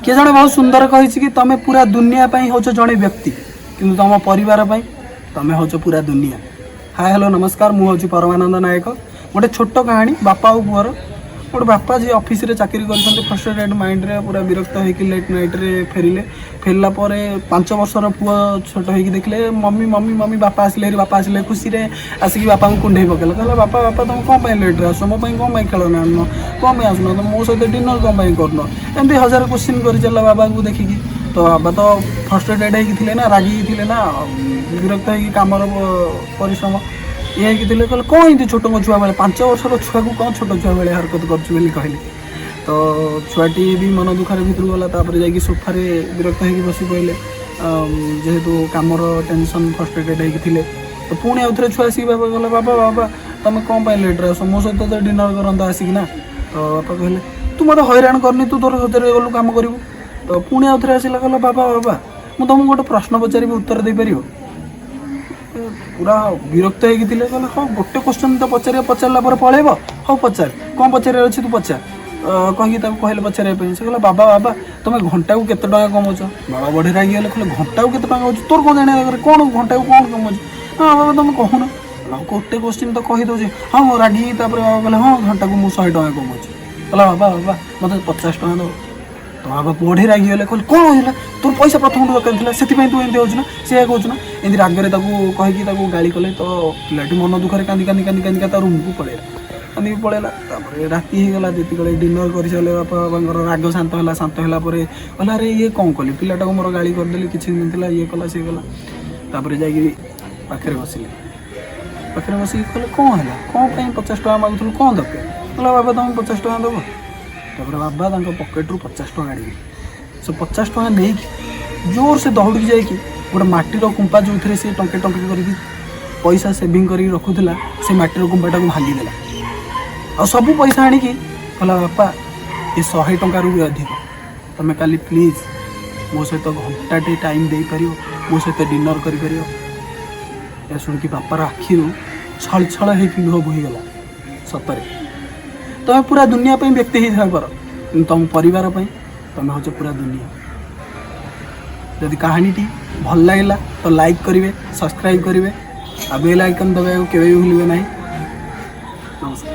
କିଏ ଜଣେ ବହୁତ ସୁନ୍ଦର କହିଛି କି ତମେ ପୁରା ଦୁନିଆ ପାଇଁ ହେଉଛ ଜଣେ ବ୍ୟକ୍ତି, କିନ୍ତୁ ତମ ପରିବାର ପାଇଁ ତମେ ହେଉଛ ପୁରା ଦୁନିଆ। ହାଏ, ହ୍ୟାଲୋ, ନମସ୍କାର। ମୁଁ ହେଉଛି ପରମାନନ୍ଦ ନାୟକ। ଗୋଟେ ଛୋଟ କାହାଣୀ ବାପା ଆଉ ପୁଅର। ଗୋଟେ ବାପା ଯିଏ ଅଫିସରେ ଚାକିରି କରିଛନ୍ତି, ଫ୍ରଷ୍ଟ୍ରେଟେଡ୍ ମାଇଣ୍ଡରେ ପୁରା ବିରକ୍ତ ହେଇକି ଲେଟ୍ ନାଇଟ୍ରେ ଫେରିଲେ। ଫେରିଲା ପରେ 5 ବର୍ଷର ପୁଅ ଛୋଟ ହେଇକି ଦେଖିଲେ, "ମମ୍ମି, ମମ୍ମି, ମମ୍ମି, ବାପା ଆସିଲେ ହେରି, ବାପା ଆସିଲେ।" ଖୁସିରେ ଆସିକି ବାପାଙ୍କୁ କୁଣ୍ଢେଇ ପକେଇଲା। କହିଲା, "ବାପା, ବାପା, ତମେ କ'ଣ ପାଇଁ ଲେଟ୍ରେ ଆସୁଛ? ମୋ ପାଇଁ କ'ଣ ପାଇଁ ଖେଳନା ଆଣୁନ? କ'ଣ ପାଇଁ ଆସୁନ? ତମେ ମୋ ସହିତ ଡିନର୍ କ'ଣ ପାଇଁ କରୁନ?" ଏମିତି ହଜାର କୋଶ୍ଚିନ୍ କରି ଚାଲିଲା ବାବାଙ୍କୁ ଦେଖିକି। ତ ବାବା ତ ଫ୍ରଷ୍ଟ୍ରେଟେଡ୍ ହେଇକି ଥିଲେ ନା, ରାଗିକି ଥିଲେ ନା, ବିରକ୍ତ ହେଇକି କାମର ପରିଶ୍ରମ ଇଏ ହେଇକି ଥିଲେ। କହିଲେ, "କ'ଣ ଏମିତି ଛୋଟଙ୍କ ଛୁଆ ଭଳିଆ, 5 ବର୍ଷର ଛୁଆକୁ କ'ଣ ଛୋଟ ଛୁଆ ଭଳିଆ ହରକତ କରୁଛୁ?" ବୋଲି କହିଲେ। ତ ଛୁଆଟି ବି ମନ ଦୁଃଖରେ ଭିତରକୁ ଗଲା। ତାପରେ ଯାଇକି ସୋଫାରେ ବିରକ୍ତ ହେଇକି ବସି ପଡ଼ିଲେ, ଯେହେତୁ କାମର ଟେନସନ୍, ଫ୍ରଷ୍ଟ୍ରେଟେଡ୍ ହେଇକି ଥିଲେ। ତ ପୁଣି ଆଉ ଥରେ ଛୁଆ ଆସିକି ବାବା କହିଲା, "ବାବା, ବାବା, ତମେ କ'ଣ ପାଇଁ ଲେଟ୍ରେ ଆସ? ମୋ ସହିତ ତ ଡିନର୍ କରନ୍ତ ଆସିକି ନା।" ତ ବାପା କହିଲେ, "ତୁ ମୋତେ ହଇରାଣ କରନି, ତୁ ତୋର ସତରେ ଗଲୁ କାମ କରିବୁ।" ତ ପୁଣି ଆଉ ଥରେ ଆସିଲା, କହିଲା, "ବାବା, ବାବା, ମୁଁ ତମକୁ ଗୋଟେ ପ୍ରଶ୍ନ ପଚାରିବି, ଉତ୍ତର ଦେଇପାରିବ?" ଏ ପୁରା ବିରକ୍ତ ହେଇକି ଥିଲେ। କହିଲେ, "ହଁ, ଗୋଟେ କ୍ୱେଶ୍ଚନ୍ ତ ପଚାରିବ, ପଚାରିଲା ପରେ ପଳେଇବ। ହଉ ପଚାର, କ'ଣ ପଚାରିବାର ଅଛି ତୁ ପଚାର।" କହିକି ତାକୁ କହିଲେ ପଚାରିବା ପାଇଁ। ସେ କହିଲା, "ବାବା, ବାବା, ତମେ ଘଣ୍ଟାକୁ କେତେ ଟଙ୍କା କମାଉଛ?" ବାବା ବଢ଼ି ରାଗିଗଲେ। କହିଲେ, "ଘଣ୍ଟାକୁ କେତେ ଟଙ୍କା କମାଉଛ? ତୋର କ'ଣ ଜାଣିବା ଦରକାର? କ'ଣ ଘଣ୍ଟାକୁ କ'ଣ କମାଉଛ? ହଁ ବାବା, ତମେ କହୁନ।" କହିଲା, "ହଉ, ଗୋଟେ କ୍ୱେଶ୍ଚିନ୍ ତ କହିଦେଉଛି।" ହଁ, ମୁଁ ରାଗିକି ତାପରେ ବାବା କହିଲେ, "ହଁ, ଘଣ୍ଟାକୁ ମୁଁ 100 ଟଙ୍କା କମାଉଛି।" କହିଲା, "ବାବା, ବାବା, ମୋତେ 50 ଟଙ୍କା ଦେବ।" ତ ବାବା ବଢ଼ି ରାଗିଗଲେ। କହିଲେ, "କ'ଣ ହେଲା? ତୋର ପଇସା ପ୍ରଥମରୁ ଦରକାର ଥିଲା, ସେଥିପାଇଁ ତୁ ଏମିତି ହେଉଛୁ ନା, ସେଇଆ କହୁଛୁ ନା?" ଏମିତି ରାଗରେ ତାକୁ କହିକି ତାକୁ ଗାଳି କଲେ। ତ ପିଲାଟି ମନ ଦୁଃଖରେ କାନ୍ଦି କାନ୍ଦି କାନ୍ଦି କାନ୍ଦି ତା ରୁମ୍କୁ ପଳେଇଲା, କାନ୍ଦିକି ପଳେଇଲା। ତାପରେ ରାତି ହେଇଗଲା। ଯେତିକିବେଳେ ଡିନର୍ କରିସାରିଲେ, ବାପା ବାବାଙ୍କର ରାଗ ଶାନ୍ତ ହେଲା। ଶାନ୍ତ ହେଲା ପରେ କହିଲା, "ଆରେ, ଇଏ କ'ଣ କଲି? ପିଲାଟାକୁ ମୋର ଗାଳି କରିଦେଲି, କିଛି ନଥିଲା, ଇଏ କଲା, ସିଏ କଲା।" ତାପରେ ଯାଇକି ପାଖରେ ବସିଲେ। ପାଖରେ ବସିକି କହିଲେ, "କ'ଣ ହେଲା? କ'ଣ ପାଇଁ 50 ଟଙ୍କା ମାଗୁଥିଲୁ? କ'ଣ ଦରକାର?" କହିଲା, "ବାବା, ତମେ 50 ଟଙ୍କା ଦେବ?" ତାପରେ ବାବା ତାଙ୍କ ପକେଟରୁ 50 ଟଙ୍କା କାଢ଼ିଲେ। ସେ 50 ଟଙ୍କା ନେଇକି ଜୋର ସେ ଦୌଡ଼ିକି ଯାଇକି ଗୋଟେ ମାଟିର କୁମ୍ପା, ଯେଉଁଥିରେ ସେ ଟଙ୍କେ ଟଙ୍କେ କରିକି ପଇସା ସେଭିଂ କରିକି ରଖୁଥିଲା, ସେ ମାଟିର କୁମ୍ପାଟାକୁ ଭାଙ୍ଗିଦେଲା। ଆଉ ସବୁ ପଇସା ଆଣିକି କହିଲା, "ବାପା, ଏ 100 ଟଙ୍କାରୁ ବି ଅଧିକ। ତମେ କାଲି ପ୍ଲିଜ୍ ମୋ ସହିତ ଘଣ୍ଟାଟେ ଟାଇମ୍ ଦେଇପାରିବ? ମୋ ସହିତ ଡିନର୍ କରିପାରିବ?" ଏହା ଶୁଣିକି ବାପାର ଆଖିରୁ ଛଳ ଛଳ ହେଇକି ଲୁହ ବୋହିଗଲା। ସତରେ ତମେ ପୁରା ଦୁନିଆ ପାଇଁ ବ୍ୟକ୍ତି ହେଇଥାଇପାର, କିନ୍ତୁ ତମ ପରିବାର ପାଇଁ ତମେ ହେଉଛ ପୁରା ଦୁନିଆ। ଯଦି କାହାଣୀଟି ଭଲ ଲାଗିଲା ତ ଲାଇକ୍ କରିବେ, ସବସ୍କ୍ରାଇବ୍ କରିବେ ଆଉ ବେଲ୍ ଆଇକନ୍ ଦବାଇବାକୁ କେବେ ବି ଭୁଲିବେ ନାହିଁ। ନମସ୍କାର।